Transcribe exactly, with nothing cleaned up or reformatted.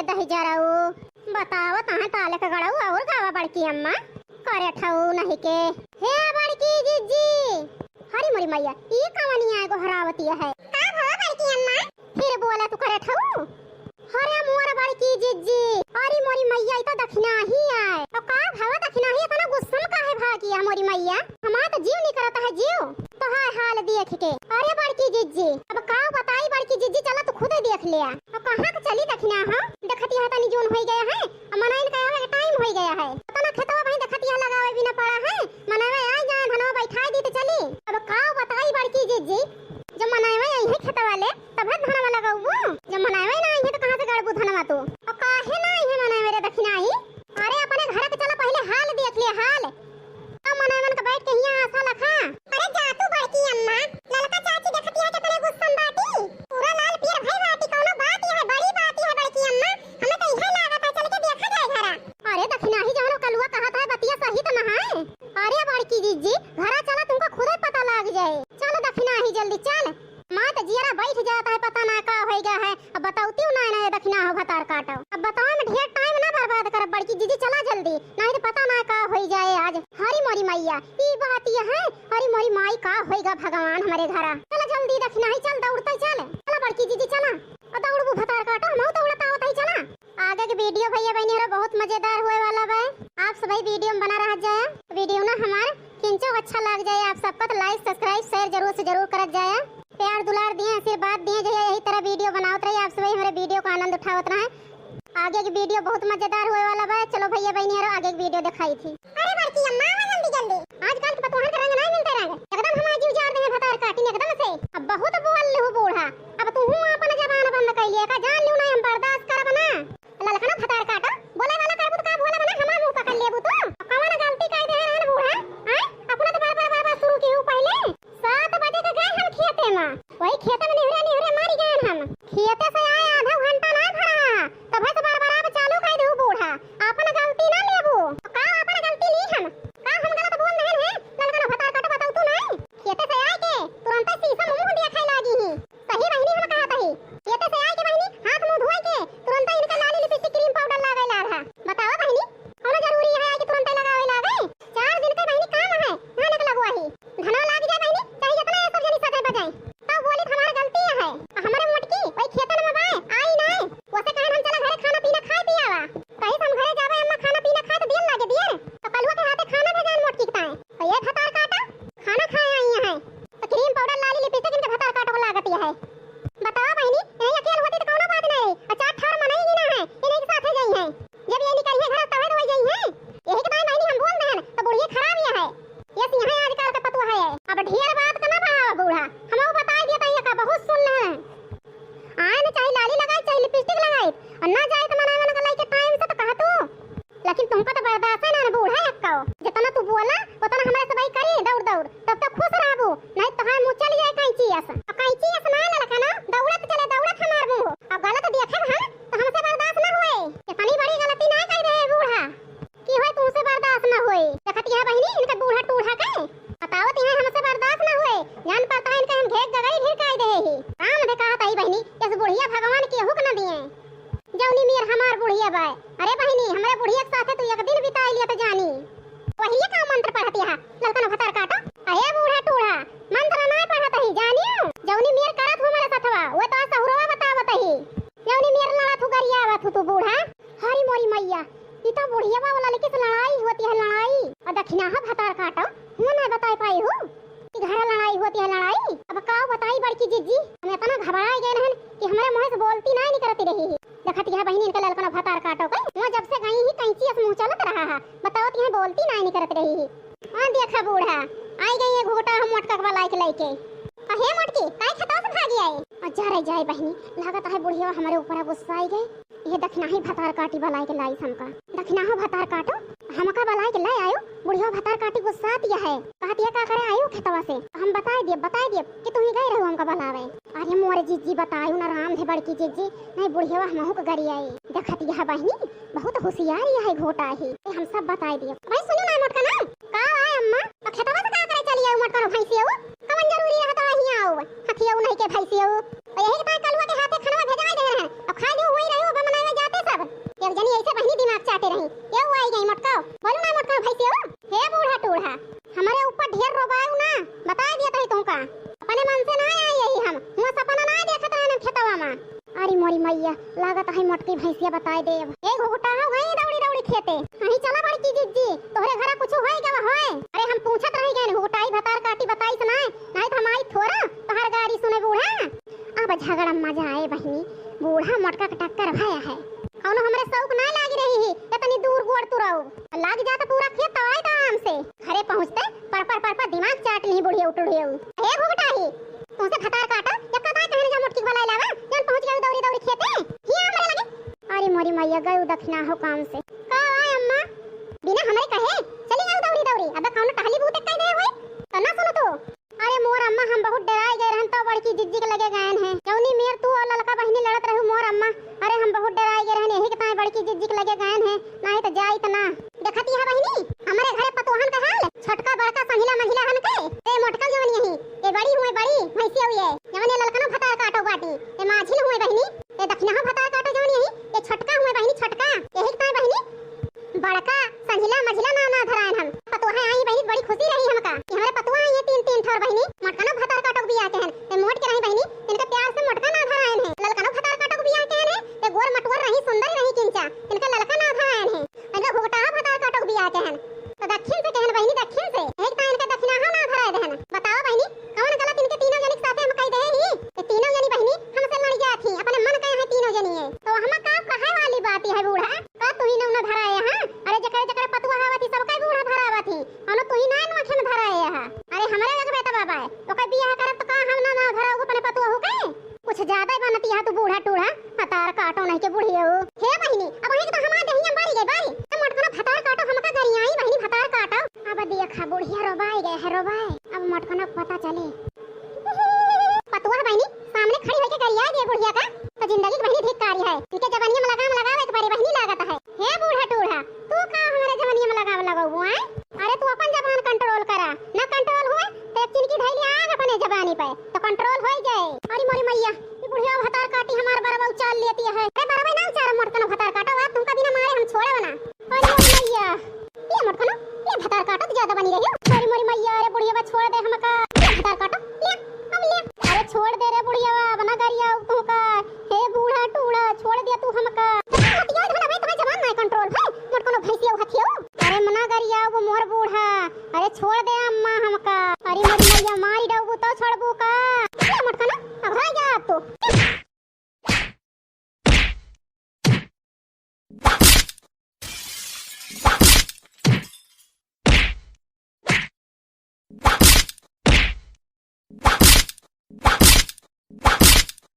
दही जराऊ। बतावत आहे ताले के गड़ऊ और गावा बड़की अम्मा। करे ठऊ नहीं के। हे बड़की जिज्जी। हरी मोरी मैया, ई कवनिया एगो हरावती है। का भवा बड़की अम्मा? फिर बोला तू करे ठऊ। अरे मोर बड़की जिज्जी, अरे मोरी मैया, ई तो दखिनाही आए। तो का भवा दखिनाही, इतना गुस्सा में काहे भागी है मोरी मैया? हमार तो जीव निकरत है जीव, तोहार हाल देख के। अरे बड़की जिज्जी, अब का बताई बड़की जिज्जी, चला तू खुदे देख ले। अब कहाँ के चली दखिना हो? देखत यहाँ तनी जून होई गया है, अब मनइन के आवे के टाइम होई गया है। इतना खेतवा भाई देखत यहाँ लगावे बिना पड़ा है, मनवे आई जाए, धनवा बैठाई दी तो चली। अब का बताई बड़की जिज्जी, जब मनवे आई है खेतवा ले, तब है धनवा लगाऊ। जब मनवे ना आई है तो कहाँ से गड़बू धनवा तू? और काहे ना आई है मनवे रे दखिनाही? अरे अपने घर के चला पहले हाल देख ले हाल। अब मनवन के बैठ के हियाँ आशा लखा। अरे जा तू बड़की अम्मा, ललका चाची देखतिया कितने गुस्सा में बाटी। पूरा लाल पीर भई बाटी, कौनो बात यह है, बड़ी बात यह है बड़की अम्मा। हमें तो इहे लागत है, चल के देखा जाए घरा। अरे दखिनाही जौन कलुआ कहत है बतिया सही तो न है। अरे बड़की जिज्जी, घरा चला, तुमको खुदे पता लाग जाए। चल दखिनाही जल्दी चल। माँ तो जियरा बैठ जाता है, पता ना का होई गया है। अब बतौती हूँ ना, ना ये दखिना हो भतार काटो। अब बताओ में ढेर टाइम ना बर्बाद कर बड़की जिज्जी, चला जल्दी, नहीं तो पता ना का होई जाए आज। हरी मोरी मैया, ई बात ये है, हरी मोरी माई का होई गा भगवान हमारे घरा। चला जल्दी दखिनाही चल, दौड़ते चल, चला बड़की जिज्जी चला। और दौड़बू भतार काटो, हम दौड़त आवत ही चला। आगे के वीडियो भैया बहनी हमारा बहुत मजेदार होए वाला बा। आप सभी वीडियो में बना रह जाए। वीडियो ना हमार किंचो अच्छा लाग जाए आप सबका तो like, subscribe, share जरूर से जरूर करत जाए। प्यार दुलार दिए, आशीर्वाद दिए, जो यही तरह वीडियो बनावत रही, आप सभी हमारे वीडियो का आनंद उठावत रहे। आगे के वीडियो बहुत मजेदार होए वाला बा। चलो भैया बहनी हमारा आगे के वीडियो दिखाई थी। अरे बड़की अम्मा, आवा जल्दी जल्दी। आजकल के पतोहन के रंग नहीं मिलते रंग। एकदम हमार जीव जाड़ देहे भतार काटिन एकदम से। अब बहुत बोल लिहू बूढ़ा। अब तू हूँ अपन जबान बंद कर लिया का, जान लिहू नहीं हम बर्दाश्त करब ना। ललकनो भतार काटो, बोले वाला करबू तो का भोला बना हमार मुंह पकड़ लेबू तू? कवन गलती कर दे रहन बूढ़ा? आय, अपना तो बार बार बार बार शुरू की हूँ पहले। सात बजे के गए हम खेते में, वही खेते में निहुरे निहुरे मरी गए हम। खेते से आए आधा घंटा ना भरा, तब से बड़बड़ाब चालू कर दू बूढ़ा, अपन गलती ना लेबू। का अपन गलती ली हम? का हम गलत बोल रहे हैं? ललकनो भतार काटो, बताऊ तू नहीं। खेते से आए के तुरंत शीशा में मुंह दिया खाए लागी ही। सही बहिनी हम कहत ही। खेते से आए के बहिनी हाथ मुंह धोए के तुरंत इनका लाली लिपस्टिक क्रीम पाउडर लागे लाग है। बताओ बहिनी, कौनो जरूरी है कि तुरंत लगावे लागे? चार दिन के बहिनी काम है, धान के लगवा ही। धनवा लाग जाए बहिनी, चाहे जितना ये सब जनी सजे बजे, तब बोली हमार गलती है। आ हमारे मोटकी वही खेतन में बाए, आई ना। वैसे कहन हम चला घरे खाना पीना खाए पियावा। कहीं से हम घरे जावे अम्मा खाना पीना खाए तो दियन लागे दियर। तो कलुआ के हाथे खाना भेजान मोटकी के ताए। तो ये भतार काटा, खाना खाए आई है। तो क्रीम पाउडर लाली लिपस्टिक इनके भतार काटो लागत है। बताओ बहिनी, यही अकेल होती तो कौनो बात नहीं। आ चार ठार मनई ही ना है, इन्हीं के साथे जाई हैं। जब ये निकली है घर तबे तो वही जाई हैं। यही के ताई बहिनी हम बोल देहन तो बुढ़िया खराब ही है। ये सिंहा आजकल के पतुआ है। अब ढेर बात का ना बढ़ावा बूढ़ा, हम वो बताई दिया ताई का बहुत सुन ले। आए ना चाहे लाली लगाई चाहे लिपस्टिक लगाई, और ना जाए तो मना मना कर लाई के टाइम से तो कहा तू। लेकिन तुमका तो बर्दाश्त है ना, ना बूढ़ा अक्का हो। जितना तू बोला, उतना हमारे से भाई करी, दौड़ दौड़, तब तो खुश रहबू, नहीं तो हाँ मुँह चल जाए कैंची अस। और कैंची अस ना ललका ना, दौड़त चले, दौड़त हमार मुँह। और गलत देखे हम, तो हमसे बर्दाश्त ना होए। इतनी बड़ी गलती ना कर रहे बूढ़ा, कि होए तुमसे बर्दाश्त ना होए। देखत यह बहिनी, इनका बूढ़ा टूढ़ा के, बताओ तो यह हमसे बर्दाश्त ना होए। जान पड़ता है इनका हम घेक गगरी ढिरकाई दे ही। काम दे कहा ताई बहिनी, इस बुढ़िया भगवान केहू के ना दिए। जौनी मेर हमार बुढ़िया बाय। अरे बहिनी, हमरे बुढ़िया के साथे तू एक दिन बिताई लिया तो जानी। वही का मंत्र पढ़त यहाँ, ललकन भतार काटो। अरे बूढ़ा टूढ़ा, मंत्र ना पढ़त ही जानियो। जौनी मेर करत हो हमारे सथवा, वो तो सहुरवा बतावत ही। जौनी मेर लड़त हो गरियावत हो तू बूढ़ा। हरी मोरी मैया, ई तो बुढ़िया बाबा लड़की से लड़ाई होती है, लड़ाई। और दखिना हो भतार काटो, हुआ ना बताई पाई हो। कि घर लड़ाई होती है लड़ाई। अब का बताई बड़की जिज्जी, हम इतना घबराए गए रहन कि हमरे मुँह से बोलती नाई निकरती रही ही। देखत यह बहिनी इनके ललकन भतार काटो के, वहाँ जब से गई ही कैंची अस मुँह चलत रहा है, बताओ तो यह बोलती नाई निकरत रही ही। हाँ देखा बूढ़ा, आई गई है घोटा हम मोटका के बलाई के लेके। अहे मोटकी, काहे खेतवा से भागी आई? और जा रे जाए बहिनी, लागत है बुढ़िया हमारे ऊपर गुस्सा आई गए। ये दखिनाही भतार काटी बलाय के लाइस हमका। दखिनाहो भतार काटो, हमका बलाय के लाय आयो, बुढ़िया भतार काटी गुस्सात यह है। कहत ये का करे आयो खेतवा से? हम बताए दिए, बताए दिए कि तू ही गए रहो हमका बलावे। अरे मोर जिज्जी बतायो ना राम धे बड़की जिज्जी, नहीं बुढ़िया हमहू के गरियाई। देखत यह बहिनी बहुत होशियार यह है घोटा ही। ए, हम सब बताए दिए। भाई सुनो ना मोटका ना। का आए अम्मा? और खेतवा से का करे चली आयो मोटका भैंसियो? कवन जरूरी रहता है हियाँ आओ? हथियो नहीं के भैंसियो। और यही के ताई कलुआ के हाथे खनवा भेजाए दे रहे हैं। और खाए जो वही रहे, वो बनावे जाते सब। जनी ऐसे बहिनी दिमाग चाटे रही। ये वो आई गई मोटका। बोलू ना मोटका भैंसियो। हे बूढ़ा टूढ़ा, हमरे ऊपर ढेर रोबायू ना, बताइ दिया तही तुमका। अपने मन से ना आई यही हम, हुआ सपना ना देखत रहन खेतवा मा। अरे मोरी मैया, लागत है मोटकी भैंसिया बताइ देब। ए घुघुटा हो गई दौड़ी दौड़ी खेते। कहीं चला बड़की जिज्जी, तोहरे घरा कुछ होए क्या होए? अरे हम पूछत रही गए घुघुटाई भतार काटी बताइस ना, नहीं तो हम आई थोड़ा तोहार गारी सुने बूढ़ा। अब झगड़ा मजा आए बहिनी, बूढ़ा मोटका के टक्कर भया है। कौनो हमरे शौक ना लागी रही ही, इतनी दूर गोड़ तुराऊ। लाग जाता पूरा खेत तवाई तो आराम से। घरे पहुँचते पर पर पर पर दिमाग चाट ली बुढ़िया उठुढ़िया। हे घुघुटाही, तुमसे भतार काटो, या कदा कहने जा मोटकी के बलाई लावा, जन पहुँच गए दौरी दौरी खेते। हिया हमरे लगे। अरे मोरी मैया गए दखिना हो काम से। का आए अम्मा? बिना हमरे कहे चली गए दौरी दौरी। अब कौनो टहली बूते कह दे हुए तो ना सुनो तो। अरे मोर अम्मा, हम बहुत डराए गए रहन, तो बड़की जिज्जी के लगे गएन हैं। जौनी मेर तू और ललका बहिनी लड़त रहू मोर अम्मा, अरे हम बहुत डराए गए रहन, यही के ताई बड़की जिज्जी के लगे गएन हैं, नहीं तो जाइत ना। देखत यह बहिनी, हमरे घरे पतोहन का हाल, छोटका बड़का संझिला मंझिला हन के, ए मोटका जवन यही, ए बड़ी हुए बड़ी भैंसी हुई है, जवन ये ललकनो भतार काटो बाटी, ए माझिल हुए बहिनी, ए दखिनहो भतार काटो जवन यही, ए छोटका हुए बहिनी छोटका, यही के ताई बहिनी, बड़का, संझिला, मझिला ना, ना धरायन हम। पतोहा आई बहिनी, बड़ी खुशी रही हमका कि हमरे पतोहा आई है तीन, तीन ठौर बहिनी। मोटकनो भतार काटो बिया के हन, ए मोट के रही बहिनी, इनके प्यार से मोटका ना धरायन है। ललकनो भतार काटो बिया के हन है, ए गोर मटवर रही, सुंदर रही किंचा, इनके ललका ना धरायन है। इनके घुघटाहा भतार काटो बिया के हन, तो दक्षिण से कहन बहिनी, दक्षिण से। एक ता इनके दक्षिणाहा ना धराय देहन। बताओ बहिनी, कौन गलत इनके तीनों जने के साथे हम कह दे ही? ये तीनों जनी बहिनी हमसे लड़ जात ही, अपने मन के हैं तीनों जनी है। तो हम का कहे वाली बात है बूढ़ा? का तू ही ने उन्हें धराए, हाँ? अरे जकरे जकरे पतुआ आवत ही, सबका बूढ़ा धरावत ही। अनो तू ही ना इन आँखें में धराए, हाँ? अरे हमरे एक बेटा बाबा है, ओकर बियाह करब तो का हम ना, ना धराऊ अपने पतुआ हो के? कुछ ज्यादा ही बनती है तू बूढ़ा टूढ़ा, भतार काटो नहीं के बुढ़ियो। हे बहिनी, अब वही तो हमार देहिया बारी गई बारी। तो मोटकनो भतार काटो, हमका गरियाई बहिनी भतार काटो। अब देखा बुढ़िया रोबाई गए है, रोबाई। अब मोटकनो के पता चले। पतुआ बहिनी, सामने खड़ी होके गरिया दे बुढ़िया का, तो जिंदगी के बहिनी धिक्कारी है। इनके जवानिया में लगाम लगावे के परे बहिनी लागत है। हे बूढ़ा टूढ़ा, तू का हमारे जवानिया में लगाम लगाऊ है? अरे तू अपन जबान कंट्रोल करा, ना कंट्रोल हुए तो एक चिनकी धैली आग अपने जबानी पे, तो कंट्रोल हो जाए। अरे मोरी मैया, ये बुढ़िया भतार काटी हमार बरवा उचाल लेती है। अरे बरवा ना उचारा मोटकनो भतार काटो, आज तुमका बिना मारे हम छोड़े ना। अरे मोरी मैया, ये मोटकनो, ये भतार काटो तो ज्यादा बनी रही हो। अरे मोरी मैया, अरे बुढ़िया बा छोड़ दे हमका। ये भतार काटो, ले, अब ले। अरे छोड़ दे रे बुढ़िया, अब ना गरिया तुमका। हे बूढ़ा टूढ़ा, छोड़ दिया तू हमका। हथिया धन भाई, तुम्हें जबान ना कंट्रोल है। मोटकनो भैंसिया हथियो। अरे मना गरिया वो मोर बूढ़ा। अरे छोड़ दे अम्मा हमका। अरे मोरी मैया मारी डौबू तो छोड़बू।